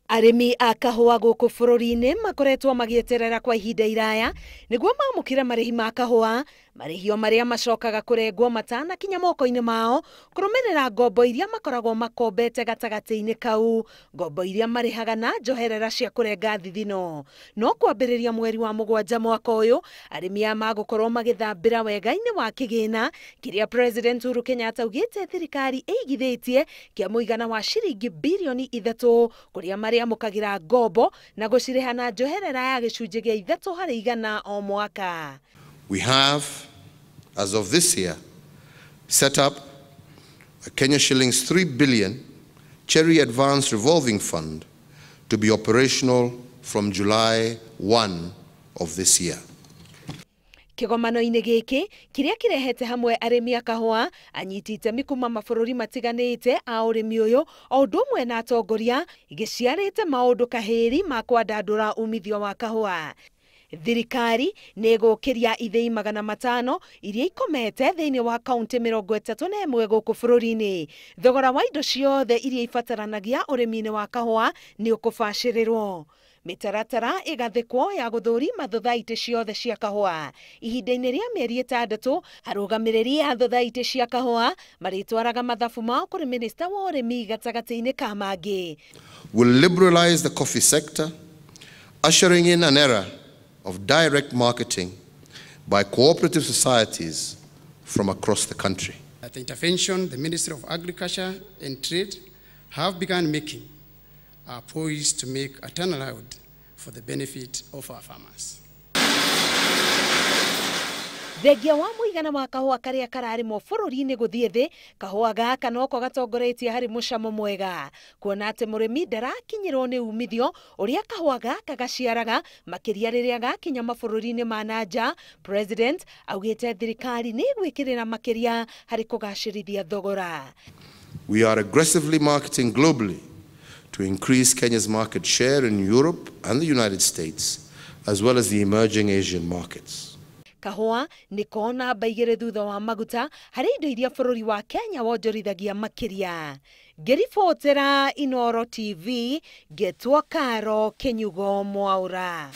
Arĩmi a kahũa gũkũ bũrũri-inĩ makoretwo magĩeterera kwa ihinda iraya nĩguo mamũkĩre marĩhi ma kahũa, marĩhio marĩa macokaga kũrengwo matanakinya moko-inĩ mao kũrũmĩrĩra ngombo iria makoragwo makombete gatagatĩ-inĩ kau, ngombo iria marĩhaga na njoherera cia kũrenga thithino. No kwambĩrĩria mweri wa 7 mwaka ũyũ, arĩmi aya magũkorwo magĩthambĩra wega-inĩ wa kĩgĩna kĩrĩa President Uhuru Kenyatta augĩte thirikari ĩigithĩtie kĩa mũigana wa ciringi birioni 3 kũrĩa marĩamũkagĩra ngombo na gũcirĩha na njoherera ya gĩcunjĩ gĩa 3 harĩ igana o mwaka. We have, as of this year, set up a Kenya shillings 3 billion Cherry Advance Revolving Fund to be operational from July 1 of this year. Kĩgomano-inĩ gĩkĩ kĩrĩa kĩrehete hamwe arĩmi a kahũa, anyiti itemi kuma mabũrũri matiganĩte a ũrĩmi ũyũ o ũndũ ũmwe na atongoria, gĩciarĩte maũndũ kahĩri ma kwandandũra umithio wa kahũa. Thirikari nĩ ĩgũkĩria ithĩi 500 iria ikomete thĩinĩ wa kaunti 31 gũkũ bũrũri-inĩ. Thogora wa indo ciothe iria ibataranagia ũrĩmi-inĩ wa kahũa nĩ ũkũbacĩrĩrwo. Mĩtaratara ĩgathĩkwo ya gũthũrima thothaitĩ ciothe cia kahũa. Ihinda-inĩ rĩa mĩeri 6, arũgamĩrĩri a thothaitĩ cia kahũa marĩtwaraga mathabu mao kũrĩ minista wa ũrĩmi gatagatĩ-inĩ ka mangĩ. Will liberalize the coffee sector, ushering in an era of direct marketing by cooperative societies from across the country. At the intervention, the Ministry of Agriculture and Trade have begun making are poised to make a turnaround for the benefit of our farmers. Thengia wa mũigana wa kahũa karĩa kararĩmwo bũrũri-inĩ gũthiĩ thĩ, kahũa gaka noko gatongoretie harĩ mũcamo mwega, kuona atĩ mũrĩmi ndarakinyĩrwo nĩ umithio ũrĩa kahũa gaka gaciaraga makĩria rĩrĩa gakinya mabũrũri-inĩ ma na nja. President augĩte thirikari nĩ ĩgwĩkĩrĩra makĩria harĩ kũgacĩrithia thogora. We are aggressively marketing globally to increase Kenya's market share in Europe and the United States, as well as the emerging Asian markets. Kahũa nĩ kona namba 2 thutha wa maguta harĩ indo iria bũrũri wa Kenya wonjorithagia makĩria. Ngĩribotera Inooro TV, ngetwo Karo Kĩnyugo Mwaura.